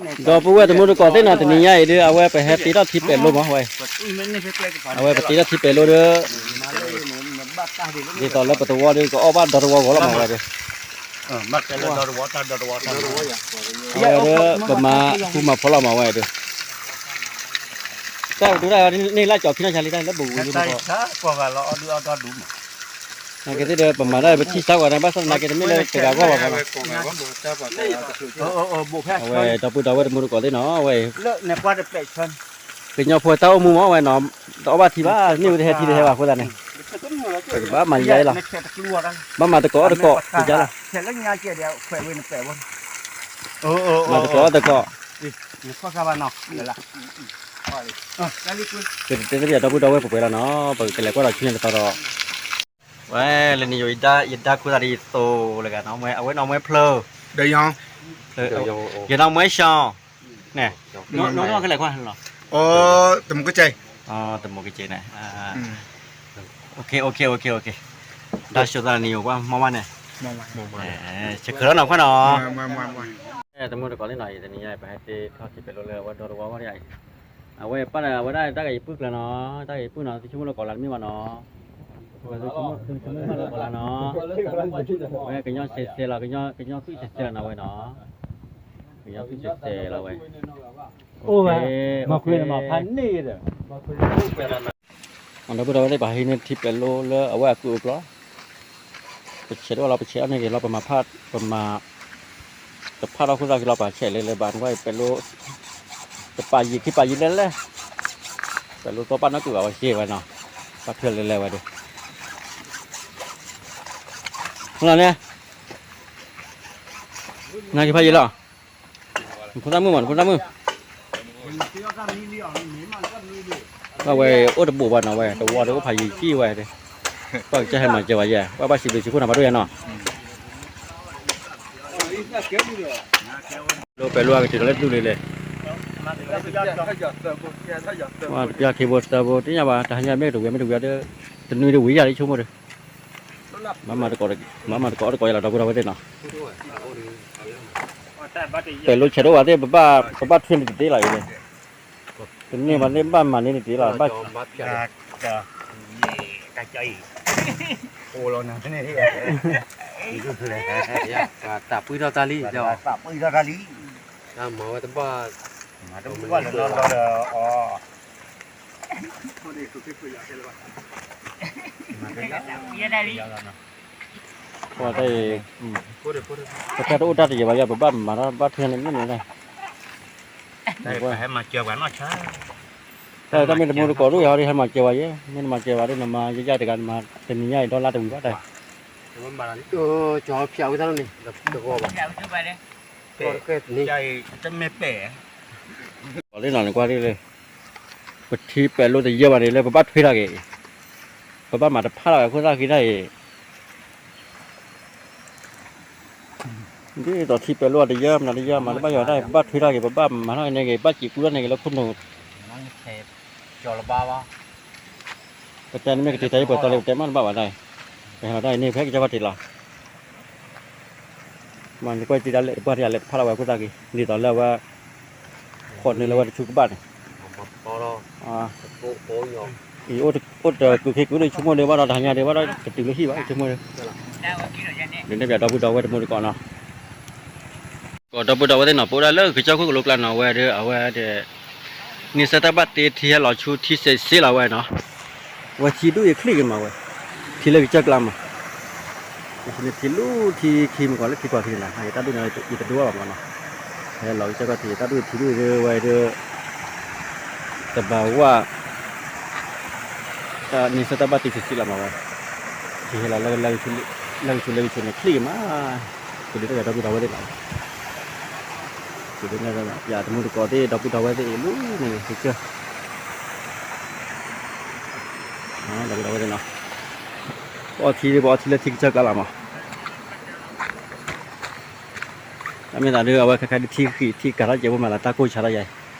ဒီပုၢ်ဝဲၢ်တမူတကိးသ့ၣ်နီၤ တနံၤညါအံၤဒီး အဝဲပဟဲတ့ထီၣ်ထံပဲာ်လိမးဝဲ, အဝဲပတ့ထီၣ်ထံပဲာ်လိဒီး ဒ်သိးလၢပသဝီဒီး ကအီၣ်ဘၣ်ဒီသဝီဂီၤလီၤမးဝဲဒီး, အဝဲဒီး ပမၤဃူမၤဖိးလီၤမးဝဲဒီး, တၢ်ဒုးတၢ်ယၤန့ၣ်လၢကၠီၤခံနီၤဆါလံ တၢ်လၢဘူးဝံၤလံမး, နာ်က့သ့ၣ်ဒီး ပမၤတၢ်ပထံၣ်ဆါကွၢ်န့ၣ် ဘၣ်ဆၣ်သနာ်က့တမ့ၢ်လၢတဂၤဂီၢ်ဘၣ်မးနီၤ, အဝဲဒီပုၢ်ဒီဝဲၢ်တမူတကိးသ့ၣ်နီၤ အဝဲ ကညီဖိတၢ်အိၣ်မူမးဝဲနီၤ, တအီၣ်ဘၣ်ထံဘၣ် မ့ၢ်ဝဲတဟဲထံတဟဲဘၣ်အဃိသတးန့ၣ်, ပကဘၣ်မၤယါအံၤလီၤ, ဘၣ်မၤသကိးအီၣ်သကိး ကယါလီၤ, မၤသကိးအီၣ်သကိး, ကတဲတဘၣ်ဒီပုၢ်ဒီဝဲၢ်ပှဲၤပှဲၤလီၤနီၤ, ပကလဲၤကွၢ်ဒီးဆူညါတသီဒီး, ဝဲလၢနယိၤ ယဒါခိၣ်သးဒ်သိးလၢဂၤနီၤ, အဝဲနီၣ်မွဲဖျၢၣ်, ယနီၣ်မွဲၡီၣ်, န့ၣ်, နီၣ်ကလဲၤကွၢ်လီၤ, တမူကစဲး, တမူကစဲးန့ၣ်, ဒါဆိသးနယိၤကွၢ်မီၢ်မးန့ၣ်, ဆဲးခုးလီၤနီၤခွါနီၤ, တမူတကိးသ့ၣ်နီၤ အံၤ တနံၤညါအံၤ ပဟဲတ့ထီၣ်ထံပဲာ်လိလၢအဝဲဒီသဝီဂီၢ်ဒ်အံၤ, အဝဲပၢ်န့ၣ် အဝဲဒၣ်တၢ်ဂ့ၤယပုၢ်ကျၢၤနီၤ, တၢ်ဂ့ၤယပုၢ်နီၤ သုဆိကမိၣ်လၢကီးလါတမ့ၢ်ဘၣ်နီၤ, ဝဲသုဆိကမိၣ်လၢကီးလါနီၤ, ဝဲကညီစဲးစဲးလီၤ, ကညီသူၣ်စဲးစဲးလီၤနီၤဝဲနီၤ, ကညီသူၣ်စဲးစဲးလီၤဝဲ, အိၣ်ဝဲ, မၤခွဲးမၤဖးန့ၢ်ဒီး ဒီပုၢ်ဒီဝဲၢ်သ့ၣ် ပဟံးန့ၢ်ထံပဲာ်လိလၢအဝဲအကုၢ်အကျီၢ်, ပဆဲးတအိၣ်လီၤ ပဆဲးအီၣ်န့ၢ်ဂ့ၤလီၤ ပမၤဖး ပမၤ တဖးထီၣ်ခိၣ်သၣ်က့ၤလီၤ ပဆဲးလဲၤလဲၤဘၣ် နကွၢ်ပဲာ်လိ တပာ်ယံာ်ခံပာ်ယံာ်လဲၣ်လဲၣ်, ပဲာ်လိသီပာ်နီၢ်ကုၢ်ဘၣ်ဝဲစ့ဝဲနီၤ, ဘၣ်ထွဲလဲၤလဲၤဝဲဒီး န့ၣ် နက့ၤဖးယံာ်လီၤ, နဖိသၣ်မုၣ်မး နဖိသၣ်မုၣ်, ဘၣ်ဝဲအိၣ်တဘိးဘၣ်နီၤဝဲ တဝီဒီးအိၣ်ဖးယံာ်ကံၢ်ဝဲ, ဘၣ်ကစၢ်ဟဲမၤစၢၤဝဲယဲၢ် ဘၣ်ဘၣ်စံးဘျုးစံးဖှိၣ်နၤဘၣ်ဒိၣ်ယဲၢ်နီၤ, လိပဲာ်လိအကတုၤဒီးလၢတူၢ်လံလဲၣ်, ပျၢ်ခ့ဘိသၢဘိ တသ့ၣ်ညါဘၣ် တဟါညါမ့ၢ်တဝံၤမ့ၢ်တဝံၤဒီး တနွံတဝံၤယၤလံဆိကမိၣ်ဒီး မၤမၤတကိးတကိးယၤလီၤ ဒီပုၢ်ဒီဝဲၢ်သ့ၣ်နီၤ, ပဲာ်လိဆဲးတအိၣ်ဘၣ်သ့ၣ် ပဘၣ်ထွဲန့ၣ်တသ့လီၤအံၤ, တန့ၢ်ဘၣ်သ့ၣ်ဘၣ်မၤန့ၢ်တသ့လီၤ, ဘၣ် တၢ်ပှံၢ်ထီၣ်တၢ်လံ, တၢ်မၤဝဲတဘၣ်, မၤတဘၣ်လၢနီၢ်နီၢ်ဒီးအီၤ, တၢ်အံၤ, ပတၢ်တအိၣ်တၢ်တယံာ်ဘၣ်ယၤ ပဘၣ်မၤတၢ်ဘၣ်ထွဲန့ၣ်မ့ၢ်န့ၣ်, တၢ်မ့ၢ်တမူတကိးဒိၣ်ယၤဒီး ဟဲမၤစၢၤဝဲယဲၢ်, မ့ၢ်နမၤစၢၤဝဲဒီး နမၤယဲၢ်ယဲၢ်တဂၤ နမၤတနံၤညါအံၤ ဒီလါတဝံၤဘၣ်တၢ် ကၠီဖၠးဝဲတၢ်လီၤန့ၣ် တဂီၢ်ဘၣ်, တမ့ၢ်ပဲာ်, လီၤလံနီၤ နကွၢ်ဒ်လဲၣ်, ပထံပဲာ်လိတယၢဘၣ်န့ၣ် လၢပဘၣ်ထွဲထီၣ်က့ၤ, ပဘၣ်မၤတဖၣ်လီၤ ခိၣ်သၣ်ဃံတၢ်အံၤ ဒ်သိးထံပဲာ်လိအတယၢ မနုၤတယၢ မၤတဘၣ်ယွၤတၢ်အံၤ ပဘၣ်ထွဲထီၣ်က့ၤ ပဘၣ်မၤထီၣ်က့ၤန့ၣ်က့ၤ ဘၣ်စံးကူထီၣ်န့ၣ်က့ၤလၢခိၣ်နူာ် ပတဲန့ၣ်မ့ၢ်ကတ့ၤတၢ်အံၤ ပှဲၤသီလံ ပတဲမ့ၢ်တဘၣ်ဘၣ်တၢ်အံၤ, ပဟဲလီၤတၢ်အံၤန့ၣ် ဖဲကစၢ်ခီၣ်ထံးလီၤ, မ့ၢ်နကွၢ်တ့ၢ်တၢ်လဲၣ် တပှၢ်တ့ၢ်လဲၣ် တဖၣ်လီၤဝဲခိၣ်သၣ်က့ၤ ဒ်သိးလၢအဝဲ ဃိးနုာ်လၢဝဲတဆူကဘၣ်န့ၣ် အံၤ အိၣ်တကုာ်ခ့ကုာ်ဒီးဆိကမိၣ်ဒီးဘၣ်ဒီး တဟါညါဒီးဘၣ်ဒီး ကတုၤလၢဟံၣ်ဘၣ်ဆိကမိၣ်ဒီး ဒ်န့ၣ်ပျးဒီပုၢ်ဒီဝဲၢ်တမူတကိးနီၤ, ကဒီပုၢ်ဒီဝဲၢ်သ့ၣ်နီၤ ပအိၣ်ဒၣ်လၢကစၢၢ်ခိၣ်ကလိကျါနီၤ ဝဲဒီးအဝဲဒီး န့ဆၢၣ်တၢ်ဘၣ်တ့ထံဟဲလီၤဆူထံစဲးစ့လီၤဝဲနီၤ, ဝဲထံဒူၣ်အံၤချံၣ်က့ၤမးဝဲ, ထံလၢကစၢၢ်ကျါမး ထံလူထံခံမုၢ်ကီၢ်လၢထံကီၢ်ခံန့ၣ် ယတၢ်ဒူၣ်န့ၣ် ယတဒိဘၣ်မးနီၤ, ဟဲလီၤကစၢၢ်ခီၣ်ထံး ယတၢ်ဒူၣ်ထံဒူၣ်ဝဲဒီး တဘၣ်ဝၣ် တၢ်န့ဆၢၣ်တၢ်ဘၣ်တ့စံးစံးလီၤမးဝဲ, ထံဟဲလီၤလၢကဆူလၢကဆူန့ၣ် ချံၣ်က့ၤမး, ကဒုးတၢ်ယၤဒီပုၢ်ဒီဝဲၢ်သ့ၣ်နီၤ, ကဒုးတၢ်ယၤတမူတကိးသ့ၣ် ဒီပုၢ်ဒီဝဲၢ်သ့ၣ်အံၤလီၤန့ၣ် ကစၢၢ် ဒီပုၢ်ဒီဝဲၢ်သ့ၣ်နီၤ, ပအီထံ ပအီထံလၢထံကစၢၢ်ကျါလီၤမး, တၢ်မ့ၢ်သးဒုး အဝဲခဲခါဒုးထံဃံးထံကၤထီၣ်ကဲးဖိမးလၢတၢ်ကိၢ်ဆါထီၣ်ယၤအံၤ,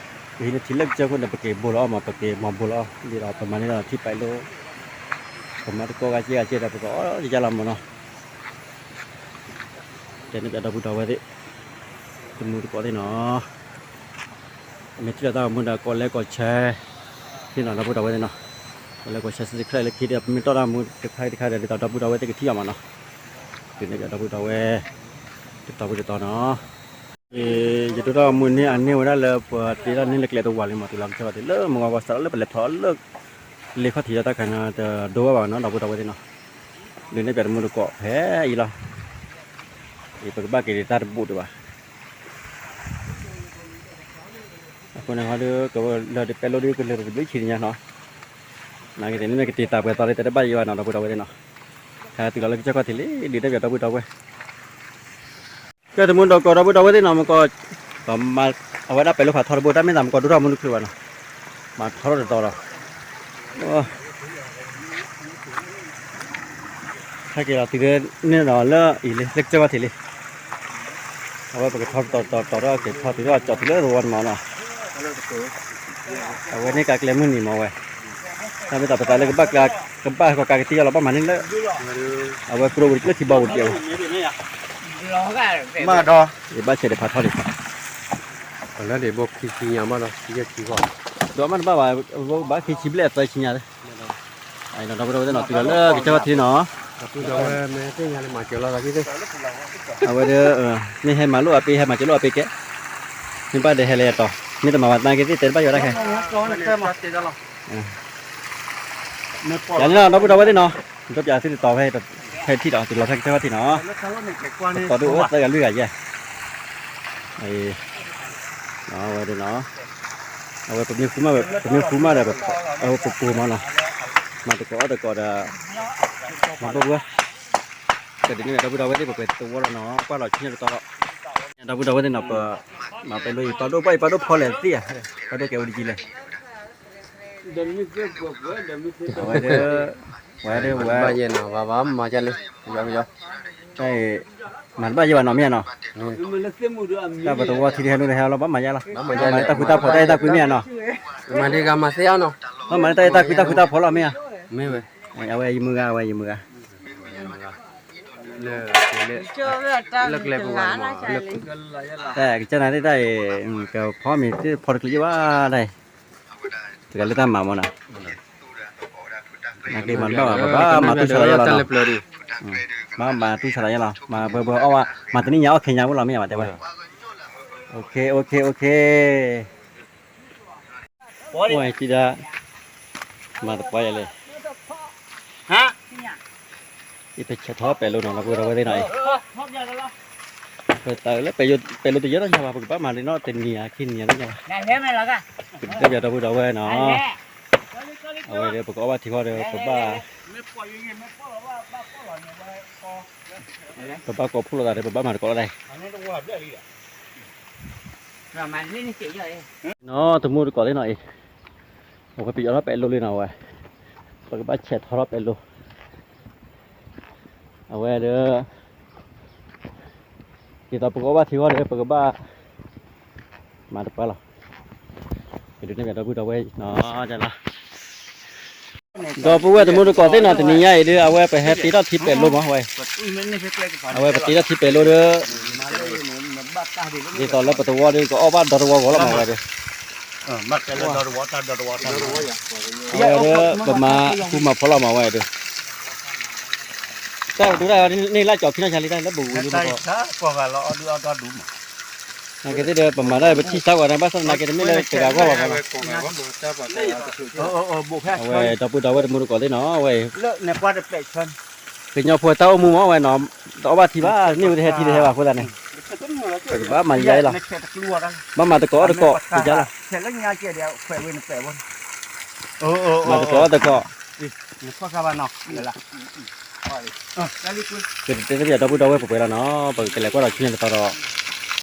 ပဟံးန့ၢ်ထံလၢကစၢၢ်ခိၣ်န့ၣ် ပက့ၤဘိလီၤအီၣ်မး ပက့ၤမၤဘိလီၤအီၣ် ဒ်ဒီးပမၤန့ၢ်ဒီးထံပဲာ်လိ ပမၤတကိးဂၤက့ဂၤက့ဒီး ပကအီၣ်ယၤလီၤမးနီၤ, တဲန့ၣ်ပျးဒီပုၢ်ဒီဝဲၢ်သ့ၣ် တမူတကိးသ့ၣ်နီၤ, မ့ၢ်ထံၣ်လိာ်သးမူဒီး ကိးလဲကိးဆဲ သ့ၣ်နီၤ ဒီပုၢ်ဒီဝဲၢ်သ့ၣ်နီၤ, ကိးလဲကိးဆဲ subscribe လၢခံဒီး ပမ့ၢ်တီၢ်တၢ်မူတခါတခါဒီး ဒ်သိးဒီပုၢ်ဒီဝဲၢ်သ့ၣ်ကထံၣ်အီၤမးနီၤ, ဒုးနဲၣ်ပၠးဒီပုၢ်ဒီဝဲၢ် တတီၤပူၤတတီၤနီၤ, ယဒိၣ်ထီၣ်မူန့ၢ်အန့ၢ်ဝဲဒၣ်လၢပှၤတ့ဒၣ်န့ၢ်လၢကျဲတဝၤလံမး တုၤလီၤကစၢၢ်ခီၣ်ထံးလၢမုၢ်ဂီၤပှၤစးထီၣ်လၢပလဲၤထီၣ်လၢ လ့ခီၣ်ထံးဒီးတၢ်ခါန့ၣ် တဒိဝဲဘၣ်နီၤ ဒီပုၢ်ဒီဝဲၢ်သ့ၣ်နီၤ, ဒုးနဲၣ်ပၠးတမူတကိးဖဲအံၤလီၤ, ပကဘၣ်က့ၤတၢ်တဘူးဒံးဘၣ် အဃိန့ၣ်ဟီဒုး ကလၢာ်ဒီးပဲလိဒုး ကလၢာ်ဒီးတဘျုးဆံးညါနီၤ, နာ်က့ၤတန့ၣ်မ့ၢ်ကတ့ၤတၢ်ပှဲၤသီလံ တၢ်တဘၣ်ယံၤဘၣ်နီၤ ဒီပုၢ်ဒီဝဲၢ်သ့ၣ်နီၤ, ခါတုၤလီၤလၢကစၢၢ်ခီၣ်ထံးလံ ဒုးနဲၣ်ပၠးဒီပုၢ်ဒီဝဲၢ် ကဲတမူဒီကိးဒီပုၢ်ဒီဝဲၢ်သ့ၣ်နီၤ မ့ၢ်ကီး, အဝဲဒၣ်ပဲလိဖးထီတဘိ တၢ်မ့ၢ်သးမ့ၢ်ကီးဒိၣ်ထီၣ်မူတချုးဘၣ်နီၤ, မၤထီထီၣ်တတီၤဒီး ဟဲက့ၤလီၤတုၤလၢန့ၣ်ဒီးလၢအံၤလံ လၢကစၢၢ်ခီၣ်ထံးလံ, အဝဲပကထီတတီၤတတီၤတတီၤဒီးက့ၤထီတုၤလၢကၠီတုၤလၢသဝီတမံၤနီၤ, အဝဲန့ၣ်ကးကျဲမုၢ်နံၤမ့ၢ်ဝဲ, တၢ်မ့ၢ်သးပသးလၢကဘၣ်ကျဲ ကဘၣ်ဟဲကီးကးကသံၣ်ယီၤလီၤ ဘၣ်မၤန့ၣ်လၢ, အဝဲကျိဝံၤလၢထံဘီဝံၤတက့ၢ်ဝဲ, မၤဒီး ယဘၣ်ဆဲးဒံးဖးထီဒံး, လၢဒံးဘိခံဆံညါမးဒီး ခံဆံခံဂီၢ်, ဒိးမ့ၢ်တဘၣ်ဘၣ်, ဘၣ်ခံဆံဘျဲၣ်သၢဆံညါလံ, ဒီပုၢ်ဒီဝဲၢ်သ့ၣ်နီၤ တုၤလီၤလၢကစၢၢ်ခီၣ်ထံးနီၤ, အဝဲဒၣ် မ့ၢ်ဟဲမၤလိအပ့ၤ ဟဲမၤစၢၤလိအပ့ၤကဲ, မ့ၢ်ဘၣ်ဒီးဟဲလဲၤအတီၤ မ့ၢ်တမၤဘၣ်သနာ်က့သ့ၣ်တဲတဘၣ်ယိၤဒၣ်ခဲ, ယၤန့ၣ်လီၤ ဒီပုၢ်ဒီဝဲၢ်သ့ၣ်နီၤ, ဒီးပၠးသုတတီၤဖဲ ဖဲထံၣ်ဒီး တုၤလီၤဖဲကစၢၢ်ခီၣ်ထံးနီၤ, တတီၤဒုးအိၣ်ဝဲသၢဂၤလွံၢ်ဂၤယဲၢ် အဝဲဒၣ်နီၤ, အဝဲပမ့ၢ်ဃူမး ပမ့ၢ်ဃူမးဒီး ပပူၤမးနီၤ, မၤသကိးအီၣ်သကိးဒီး မၤဘၣ်ဝဲ, ကဒုးနဲၣ်ဒီပုၢ်ဒီဝဲၢ်သ့ၣ် ပပှဲၤသဝီလီၤနီၤ, ကွၢ်လီၤဆူညါတတီၤလီၤ, ဒီပုၢ်ဒီဝဲၢ်သ့ၣ်နီၤ ပမၤပဲလိအံၤ ပာ်ဒိၣ်ပာ်အံၤ ပာ်ဒိၣ်ဖီလဲၣ်သ့ၣ်ဧါ, ပာ်ဒိၣ်ကဲဝဲတကံလဲၣ် အဝဲဒၣ် ဝဲဒၣ်ဝဲ ဘၣ်ယဲၢ်နီၤ ဘၣ်ဘၣ်မၤကလဲၣ် ယီကယီ တၢ်အံၤ မၤတဘၣ်ယဲၢ်ဘၣ်နီၤ မ့ၢ်ဧါနီၤ, တၢ်ပသဝီထံတဟဲလိၣ်တဟဲလီၤ ဘၣ်မၤယဲၢ်လီၤ, ဘၣ်မၤတၢ်ဃူတၢ်ဖိး တၢ်အဲၣ်တၢ်ကွံမ့ၢ်ဧါနီၤ, မၤဒ်ဂၤမၤသ့အီၤနီၤ, ဘၣ်မၤတၢ်အဲၣ်တၢ်ကွံ တၢ်ဃူတၢ်ဖိးလီၤ မ့ၢ်ဧါ, မ့ၢ်ဝဲ အဝဲယမုၢ်ဂၤ အဝဲယမုၢ်ဂၤ လၢ လၢကျဲပူၤဂၤမး လၢ တၢ်ကစၢ်နၤသ့ၣ်တၢ်အံၤ ကဖီမ့ၤသ့ၣ်ဖီတချုးယဘၣ်တၢ်အံၤ, တဂၤလၢတၢ်မၤမးနီၤ, နက့ၤမၤတဘၣ်ဘၣ် ဘၣ်မၤတူၢ်ဆါလီၤယဲၢ်လီၤနီၤ, ဘၣ်မၤတူၢ်ဆါလီၤယဲၢ်လီၤ မၤဘၣ်ဘၣ်အီၣ်ဘၣ် မၤတနံၣ်ညါအီၣ်ခဲညါဝဲလီၤ မ့ၢ်ဧါ မၤတဲဝဲ, အိၣ်ခ့ အိၣ်ခ့ အိၣ်ခ့ ဝဲကံဒၣ် မၤသပှၢ်ယၤလဲၣ်, ယပဆဲးထီၣ်ပဲၤလိနီၤ လီၤပှဲၤထီၣ်ဝဲသ့ၣ်နီၤအံၤ, ပသးလၢပဲၤလိတယၢ်နီၢ်ညါဘၣ် ပကဘၣ်မၤလၢနီၢ်တနံၤဧါခံနံၤဧါနီၢ်ညါဘၣ်, ကတဲပၠးဒီပုၢ်ဒီဝဲၢ်နီၤ, အဝဲဒီးပကအီၣ်ဘၣ်ထံဃီဒီး ပဘၣ် ပဘၣ်ကိးဖှိၣ်လိာ်သးဒီး ပဘၣ်မၤတကိးလိာ်သးအံၤ နီၢ်တမူတကိးသ့ၣ်နီၤအံၤ, အဝဲပယီၤထီၣ်ပဲၤလိလံနီၤဝဲ, ပကဘၣ်ဆဲးထီထီၣ်ပဲၤလိ, အဝဲဒီး ဒ်သိးပကအီၣ်ဘၣ်ထံဃီဒီး ပကဘၣ် မၤတပှၢ်လီၤ, ပဒုးနဲၣ်ပၠးဒီပုၢ်ဒီဝဲၢ်နီၤ, ဒီပုၢ်ဝဲၢ်တမူတကိးသ့ၣ်နီၤ တနံၤညါအံၤဒီး အဝဲပဟဲတ့ထီၣ်ထံပဲၤလိမးဝဲ, အဝဲပတ့ထီၣ်ထံပဲၤလိဒီး ဒ်သိးလၢပသဝီဒီး ကအီၣ်ဘၣ်ဒီသဝီဂီၤလီၤမးဝဲဒီး, အဝဲဒီး ပမၤဃူမၤဖိးလီၤမးဝဲဒီး, တၢ်ပဒိၣ်တၢ်န့ၣ်လၢကၠီၤခံနီၢ်ဆါလံ တၢ်လၢပူၤဝံၤလံမး, နာ်က့သ့ၣ်ဒီး ပမၤတၢ်ပထံၣ်စၢ်ဝဲန့ၣ် ဘၣ်ဆၣ်သနာ်က့တမ့ၢ်လၢတဂၤဂီၢ်ဘၣ်မးနီၤ, အဝဲဒီပုၢ်ဒီဝဲၢ်တမူတကိးသ့ၣ်နီၤ အဝဲ ကညီဖိတၢ်အိၣ်မူမးဝဲနီၤ, တအီၣ်ဘၣ်ထံဘၣ် န့ၢ်ဝဲတဟဲထံတဟဲဘၣ်အဃိသတးန့ၣ်, ပကဘၣ်မၤယါအံၤလီၤ, ဘၣ်မၤသကိးအီၣ်သကိး ကယါလီၤ, မၤသကိးအီၣ်သကိး, ကတဲတၢ်ပၠးဒီပုၢ်ဒီဝဲၢ်ပှဲၤပှဲၤလီၤနီၤ, ပကလဲၤကွၢ်ဒီးဆူညါတတီၤဒီး